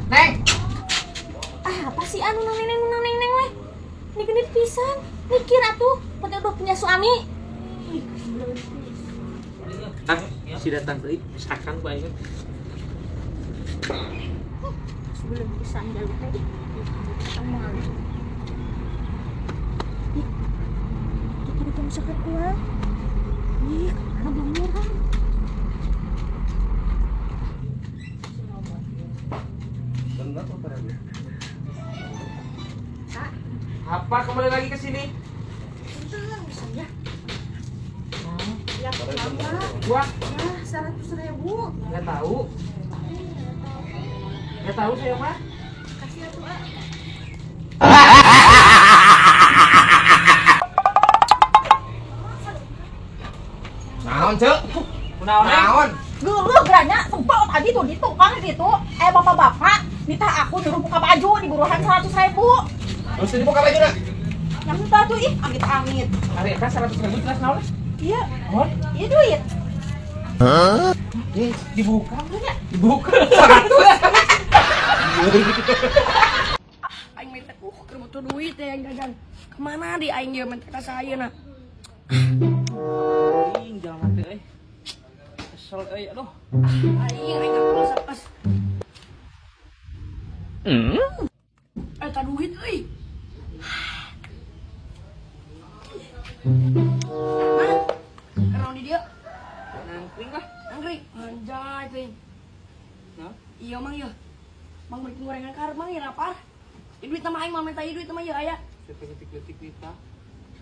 Neng. Ah, apa sih anu nang neng nang neng neng weh? Ini genit pisan. Mikir atuh, pada udah punya suami. Ah, si datang deui, misalkan ku aing. Sebelum pisan jaluk teh. Amal. Ih. Kita di misalkan kuah. Ih, kemana belum murah. Apa kembali lagi ke sini? Tenang bisa ya. Ya, lama. Gua ya 100.000. Enggak tahu. Enggak tahu saya mah. Kasih atuh, ah. Naon, Cek? Kunaon? Naon? Geuleuh geranya sebel tadi tuh di tukang gitu. Bapak-bapak nitah aku nyuruh buka baju di buruhan 100.000. Terus dibuka baju nak? Yang itu tuh ih, amit-amit. Hari eta 100.000 jelas naon? Iya. Oh, iya duit. Hah? Dibuka enggak? Dibuka. 100. Aing minta keur butuh duit ya yang jajan. Kemana di aing ieu minta ka sayeuna? Aing jalan teh euy. Kesel euy aduh. Aing aing aku pas. Eta duit euy. Mana? Karena di dia. Nangkring lah. Nangkring. Anjay teh. Nah? Iya mang ya. Mang beli gorengan karep mang ya lapar. Ini duit sama aing mah minta duit sama ya aya. Sepetik-detik kita.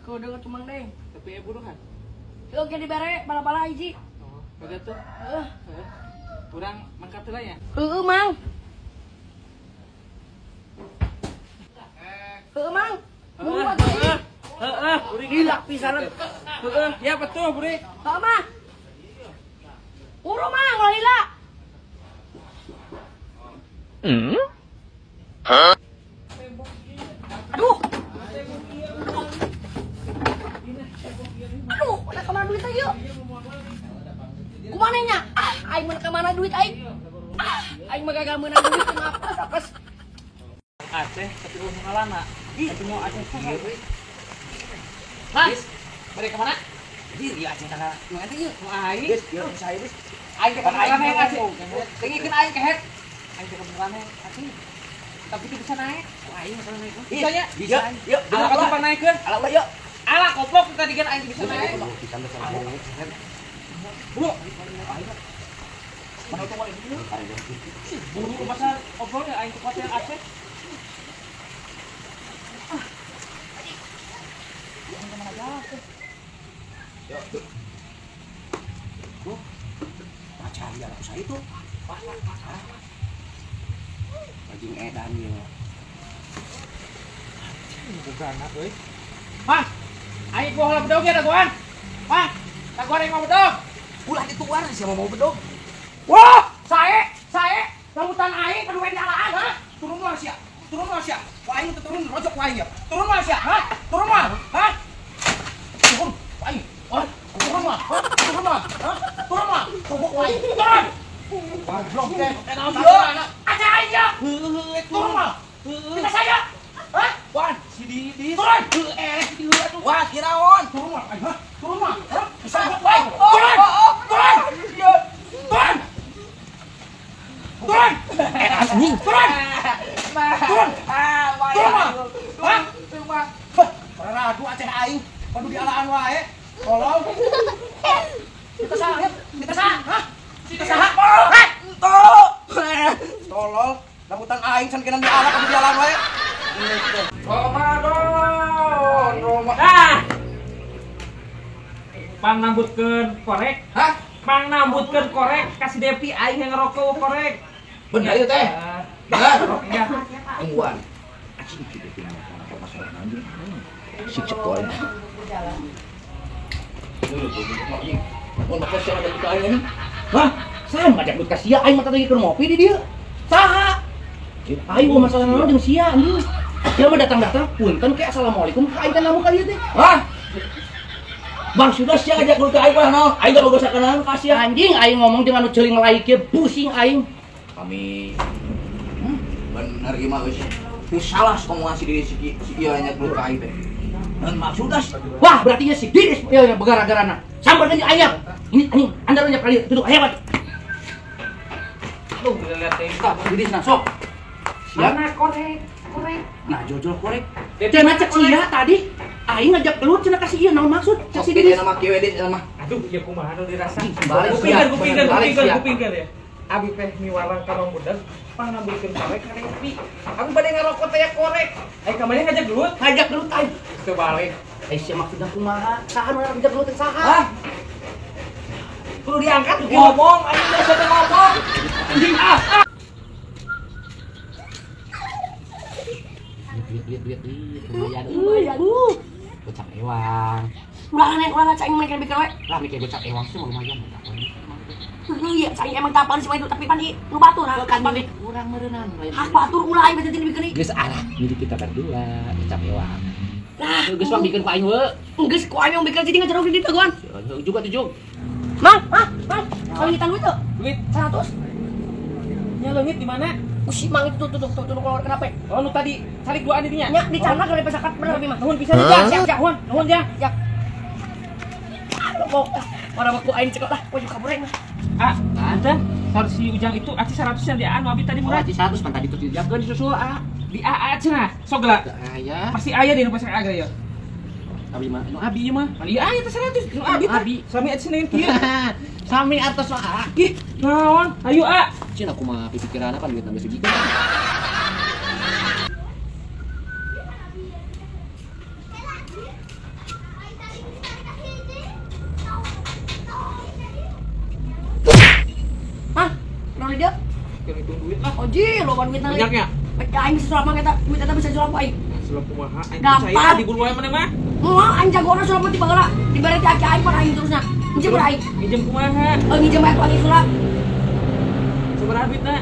Kau denger tuh mang deh. Tapi ya buruhan. Oke dibere bala-bala hiji. Oh, baga tuh. Heeh. Kurang mangkat heula ya? Heeh, mang. Heeh, mang. Buru atuh. Heeh, buri gila pisan. Heeh, ya betul buri. Heeh, mah. Uru mang ulah lila. Hah? Aduh. Aduh, mana kemana duit ayo? Kumana nya? Ah, aing mana kemana duit aing? Ah, aing mah gagal meunang duit mah apes apes. Aceh tapi ulah ngalana. Tapi mau Aceh saha? Mas, balik ke mana? Di ieu Aceh tanggal nu eta ieu. Nu aing. Geus, ieu saya geus. Aing teh kebeneran hayang Aceh. Tengikeun aing kehet. Aing teh kebeneran hayang Aceh. Tapi teu bisa naik. Ku aing masalah naik. Bisa nya? Bisa. Yuk, ala katupan naikeun. Ala ulah yuk. Ala koplok tadi kan aing bisa naik. Bro. Mana tuh ini? Buru ke pasar obrol ya aing ke pasar Aceh. Ah. Kemana aja? Yuk. Tuh. Pacar ya aku saya itu. Bajing edan ieu. Bukan anak euy. Mah, aing poho bedog ya dagoan. Mah, dagoan aing mau bedog. Ulah dituar siapa mau bedog. Wah, sae, sae, rambutan aing kudu we dialaan, ha? Turun moal sia. Turun moal sia. Ku aing teu turun rojok ku aing ya. Turun moal sia, ha? Turun moal, ha? Turun ku aing. Oh, turun moal, ha? Turun moal, ha? Turun moal. Tobok ku aing. Turun. Goblok teh. Aja aing ya. Turun moal. Kita saya. Hah? Wan, si Didi. Turun. Heeh, si Didi atuh. Wah, kiraon. Turun moal aing, ha? Turun moal. Ha? Bisa ku aing. Turun. Turun. Turun. Turun. Anjing. Turun. Turun. Turun mah. Hah? Radu Aceh aing, kudu dialaan wae. Tolong. Kita saha, kita saha, hah? Kita saha. Heh, tolol. Tolol, rambutan aing can kenan diala kudu dialaan wae. Ramadan, Ramadan. Nah. Pang nambutkeun korek. Hah? Pang nambutkeun korek kasih Depi aing yang ngerokok korek. Bener ieu teh. Bener. Iya. Tungguan. Anjing si Depi nama masalah anjing. Siksa ku aing. Mun maka sia ngajak ka aing anjing. Hah? Saha ngajak duit ka sia aing mah tadi keur ngopi di dieu. Saha? Aing mah masalah naon jeung sia anjing. Sia mah datang-datang punten ke assalamualaikum ka aing teh namu ka dieu teh. Hah? Bang sudah sia ngajak duit ka aing mah naon? Aing gak boga sakanaon ka sia. Anjing aing ngomong jeung anu ceuling laik kieu pusing aing. Kami Bener ieu mah geus. Teu salah omongan si Didis si ieu nya gelut ka aing teh. Naon maksudna? Wah, berarti nya si Didis ieu begara-garana. Sambar deui ayam. Ini anjing, andarannya kali duduk ayam atuh. Aduh, lihat teh. Didis nah sok. Siap. Mana korek? Korek. Nah, jojol korek. Cenah cek sia tadi aing ngajak gelut cenah ka si ieu naon maksud? Cek si Didis. Nama kieu Didis mah. Aduh, ieu kumaha nu dirasa. Kupingkeun ya. Abi teh miwarang ka Mang Budak, pangnambilkeun korek ka Repi. Abi bade ngarokok teh korek. Ai ka maneh ngajak gelut? Ngajak gelut aing. Teu balik. Eh sia maksudna kumaha? Saha nu ngajak gelut teh saha? Hah? Kudu diangkat ngomong, aing biasa teh ngomong. Anjing ah. Duit lumayan. Gocap ewang. Ulah cai mereka bikin we. Lah mikir gocap ewang sih lumayan. Iya, cai emang tapan sih itu tapi pan di nu batur kan milik urang meureunnan. Hak batur ulah aing teh dibikin. Geus arah milik kita berdua gocap ewang. Lah, geus wang bikin ku aing we. Geus ku aing bikin jadi ngajarok di dieu guan. Juga tuh jug. Mang, mang. Kalau ngitan duit tuh. Duit 100. Nya leungit di mana? Usi mang itu tuh keluar kenapa? Oh, nu tadi cari duaan di dinya. Nya di cana kalau dipesakat bener abi mah. Nuhun pisan ya. Siap, nuhun. Nuhun ya. Ya. Aduh, mana aku aing cekot lah, wajib kabur aing mah. Ah, anta harus si Ujang itu aci 100 yang di anu abi tadi murah. Aci 100 pan tadi tuh dijabkeun disusul ah. Di AA cenah, sok geura. Aya. Pasti aya di nu pasar agra ya. Abi mah nu abi ieu mah. Pan ieu aya teh 100 nu abi teh. Sami aci senin kieu. Sami atos ah. Ih, naon? Ayo ah. Cina kumaha pikiran apa duit nambah sugih. Hah? Naon dia? Keur hitung duit lah. Oji, loba duit nang. Banyaknya. Aing bisa sulap mah eta, duit eta bisa sulap aing. Sulap kumaha? Aing percaya diburu wae maneh mah. Moal aing jagona sulap mah ti baheula. Dibere ti aki aing pan aing terusna. Nginjem aing. Nginjem kumaha? Oh, nginjem aing ku aing sulap. Sabaraha duitna?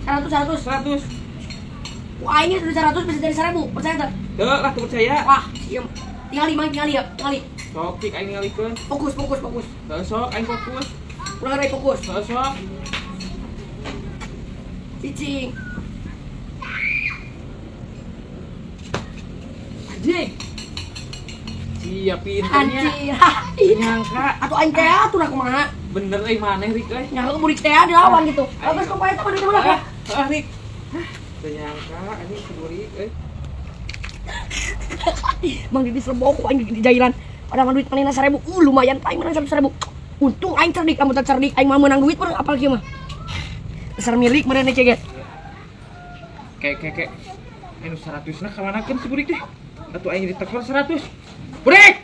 100 100. 100. Ku aing sudah 100 bisa jadi 1000, percaya teu? Teu lah teu percaya. Wah, sieum. Tingali mang tingali ya, tingali. Sok cik aing ningalikeun. Fokus fokus fokus. Heuh sok aing fokus. Urang rek fokus. Heuh sok. Cicing. Anjing. Sia pinternya. Anjing. Nyangka. Atuh aing teh atuh lah kumaha. Bener euy maneh Rik euy. Nyangka murid teh dilawan gitu. Bagus kok eta mah duit mah ya. Heeh Rik. Teu nyangka anjing si Burik euy. Mang Didis lebok ku aing di jailan. Padahal duit manehna 1000. Lumayan aing menang 100.000. Untung aing cerdik, kamu cerdik aing mah menang duit meureun apal kieu mah. Besar milik meureun ge. Kek. Anu 100 na ka mana keun si Burik teh? Atuh aing ditekor 100. Burik.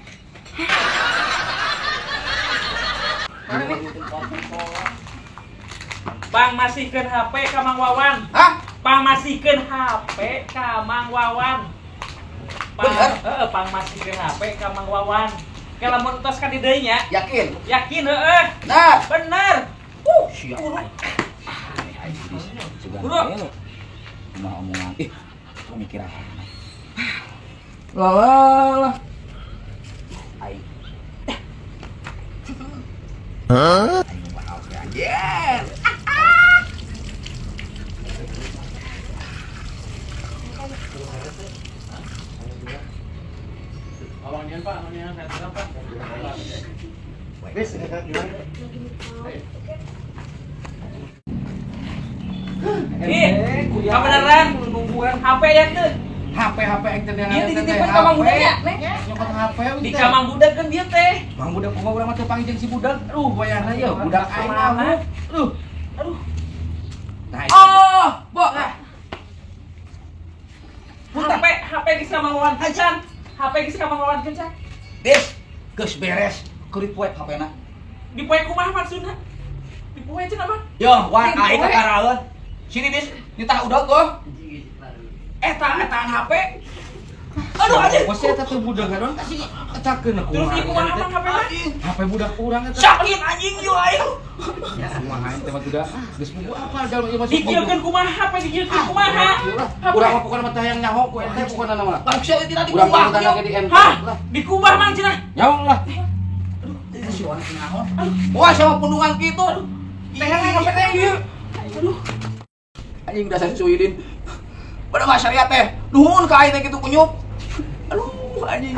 Pang masihkeun HP ka Mang Wawan. Hah? Pang masihkeun HP ka Mang Wawan. Bener? Heeh, pang masihkeun HP ka Mang Wawan. Ke lamun tos ka di deui nya. Yakin? Yakin heeh. Nah, bener. Siap. Buru. Kumaha omongan. Ih, pemikiran. Lah. Aing. Hah? Aing bakal anjir. Abangnya Pak, abangnya saya bilang Pak. Wes, gimana? Ih, kebenaran nungguan HP ya tuh. HP aing teh. Ieu dititipkeun ka Mang Budak nya. Nyokot HP di ka Mang Budak kan dia teh. Mang Budak kumaha urang mah teu panggil jeung si Budak. Aduh, bayarna ieu budak aing mah. Aduh. Aduh. Nah, oh, bo. HP geus ka Mang Wawan kencan. HP geus ka Mang Wawan kencan. Des, geus beres. Keur dipoek HP-na. Dipoek kumaha maksudna? Dipoek cenah mah. Yo, wan aing ka karaeun. Sini Dis, nitah udah gua. Eta etaan HP. Aduh anjing. Bos eta teh budak gadon kasih etakeun aku. Terus ieu kumaha mang HP na? HP budak urang eta. Sakit anjing ieu aing. Kumaha ente mah budak. Geus buku apa jalma ieu masuk. Dikieukeun kumaha HP dikieukeun kumaha? Urang mah pokona mah teh hayang nyaho ku ente pokona mah. Bangsa ieu tidak dikubah. Hah? Dikubah mang cenah. Nyaho lah. Aduh, si Wan nyaho. Wah, sama pundungan kitu. Teh hayang HP teh ieu. Aduh. Anjing dasar si Suhidin. Pada mah syariat teh. Nuhun ka aing teh kitu kunyuk. Aduh anjing.